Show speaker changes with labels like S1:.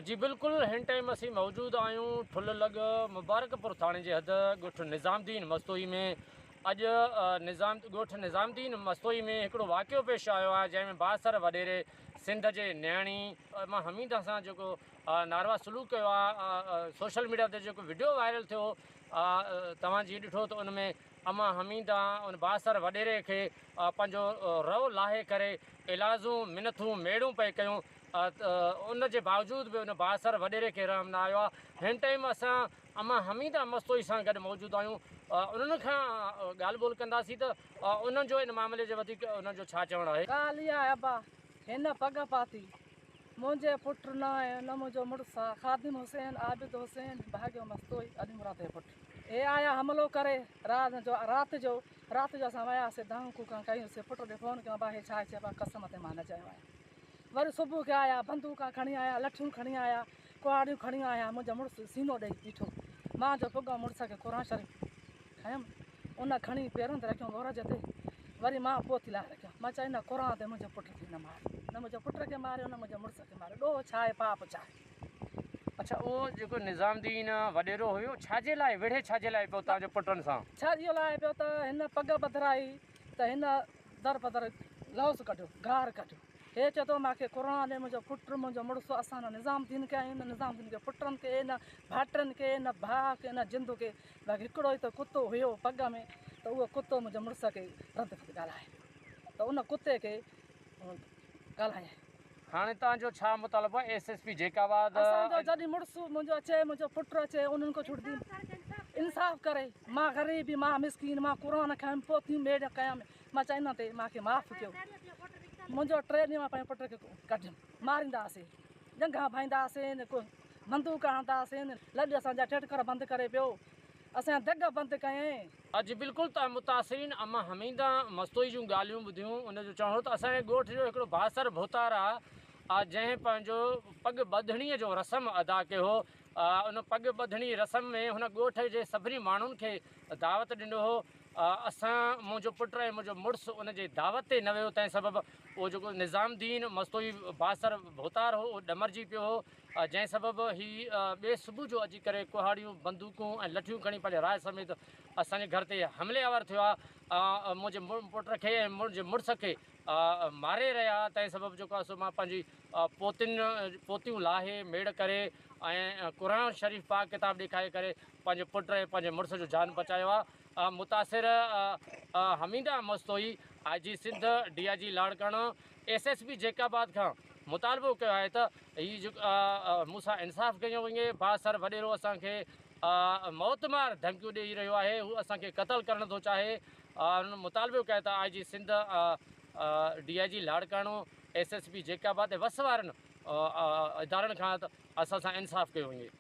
S1: جي بلڪل هن ٽائيم اسين موجود آهيون ٺل لڳ مبارڪپور ٿاڻي جي حد ڳوٺ نظام الدين مستوئي ۾ اڄ نظام ڳوٺ نظام الدين مستوئي ۾ هڪڙو واقعو پيش آيو آهي جنهن ۾ بااثر وڏيري سنڌ جي نياڻي امان حميده سان جيڪو ناروا سلوڪ ڪيو آهي سوشل ميڊيا تي جيڪو وڊيو وائرل ٿيو توهان جي ڏٺو ته ان ۾ امان حميده ان بااثر وڏيري کي پنهنجو رئو لاهي ڪري ايلازون منٿون ميڙون پئي ڪيون ان جي باوجود به ان بااثر وڏيري کي رحم نه آيو آهي هن ٽائيم اسان امان حميده مستوئي سان گڏ موجود آهيون انهن کان ڳالهه ٻولهه ڪنداسين ته انهن جو ان معاملي جي وڌيڪ انهن جو ڇا چوڻ آهي.
S2: ڳالهه اها آهي ابا هن پڳ پاتي منهنجي پٽ نه آهي نه منهنجو مڙس آهي خادم حسين عابد حسين ڀاڳيو مستوئي علي مراد جو پٽ هي آيا حملو ڪري رات جو رات جو رات جو اسان وياسي دانهون ڪوڪان ڪيونسي پٽ ڏي فون ڪيو ابا هي ڇا آهي چي ابا قسم تي مان نه چيو آهيان وري صبح کي آيا، بندوقان کڻي آيا، لٺيون کڻي آيا، ڪهاڙيون کڻي آيا، منهنجو مڙس سينو ڏئي بيٺو. مان جو پڳو مڙس کي قرآن شريف کنيم، ان کڻي پيرن تي رکيم ورج تي، وري مان پوٿي لاهي رکيم. مان چيو ان قرآن تي منهنجي پٽ کي نه ماريو، نه منهنجي پٽ کي ماريو، نه منهنجي مڙس کي ماريو، ڏوهه ڇا آهي، پاپ ڇا آهي.
S1: اڇا اهو جيڪو نظام الدين وڏيرو هيو، ڇا جي لاء وڙهي ڇا جي لاء پيو توهان جي پٽن سان؟
S2: ڇا اهو لاء پيو ته هن پڳ ٻڌرائي ته هن در بدر لوس ڪڍيو، گار ڪڍيو. هي چئي ٿو مان کي قرآن ڏي، منهنجو پٽ، منهنجو مڙس، اسان نه نظام الدين کي آهيون، نه نظام الدين کي پٽن کي، نه ڀائٽن کي، نه ڀاء کي، نه جند کي. باقي هڪڙو ئي ته ڪتو هيو پڳ ۾ ته اهو ڪتو منهنجي مڙس کي رد ڦد ڳالهائي پيو ته ان ڪتي کي ڳالهايائين.
S1: هاڻي توهان جو ڇا مطالبو آهي ايس ايس پي جيڪب آباد.
S2: اسان جو جڏهن مڙس منهنجو اچي منهنجو پٽ اچي انهن کي ڇوڙ ڏي انصاف ڪري مان غريب مان مسڪين مان قرآن کنيم پوٿيون ميڙ ڪيم مان چيم انهن تي مان کي معاف ڪيو منهنجو ٽي ڏينهن مان پنهنجي پٽ کي ڪڍيم ماريندا هئاسين ڄنگها ڀائيندا هئاسين بندوق هڻندا هئاسين لڏ اسان جا ٽيٽڪر بند ڪري پيو اسان جا دڳ بند ڪيائين.
S1: اڄ بلڪل ته متاثرين اما حميده مستوئي جون ڳالهيون ٻڌيون ان جو چوڻ هو ته اسان جي ڳوٺ جو هڪڙو بااثر ڀوتار آ جنهن پنهنجو پڳ ٻڌڻي جو رسم ادا ڪيو هو ان پڳ ٻڌڻي رسم ۾ هن ڳوٺ جي سڀني ماڻهن کي دعوت ڏنو هو اسان منهنجو پٽ ۽ منهنجو مڙس ان جي دعوت تي نه ويو تنهن سبب اهو جيڪو نظام الدين مستوئي بااثر ڀوتار هو اهو ڏمرجي پيو هو جنهن سبب هي ٻئي صبح جو اچي ڪري ڪهاڙيون، بندوقون ۽ لٺيون کڻي پنهنجي راء سميت اسان جي گهر تي حملي آور ٿيو آهي منهنجي پٽ کي ۽ منهنجي مڙس کي ماري رهيا تنهن سبب جيڪو آهي سو مان پنهنجي پوتين پوتيون لاهي ميڙ ڪري ۽ قرآن شريف پاڪ ڪتاب ڏيکاري ڪري پنهنجي پٽ ۽ پنهنجي مڙس جو جان بچايو آهي متاثر Hamida Mastoi I G Sindh D I G Larkana S S P Jacobabad کان مطالبو ڪيو آهي ته هي جيڪو مون سان انصاف ڪيو وڃي بااثر وڏيرو اسان کي موت مار ڌمڪيون ڏئي رهيو آهي هو اسان کي قتل ڪرڻ ٿو چاهي هن مطالبو ڪيو ته I G Sindh D I G Larkana S S P Jacobabad ۽ وس وارن ادارن کان ته اسان سان انصاف ڪيو وڃي.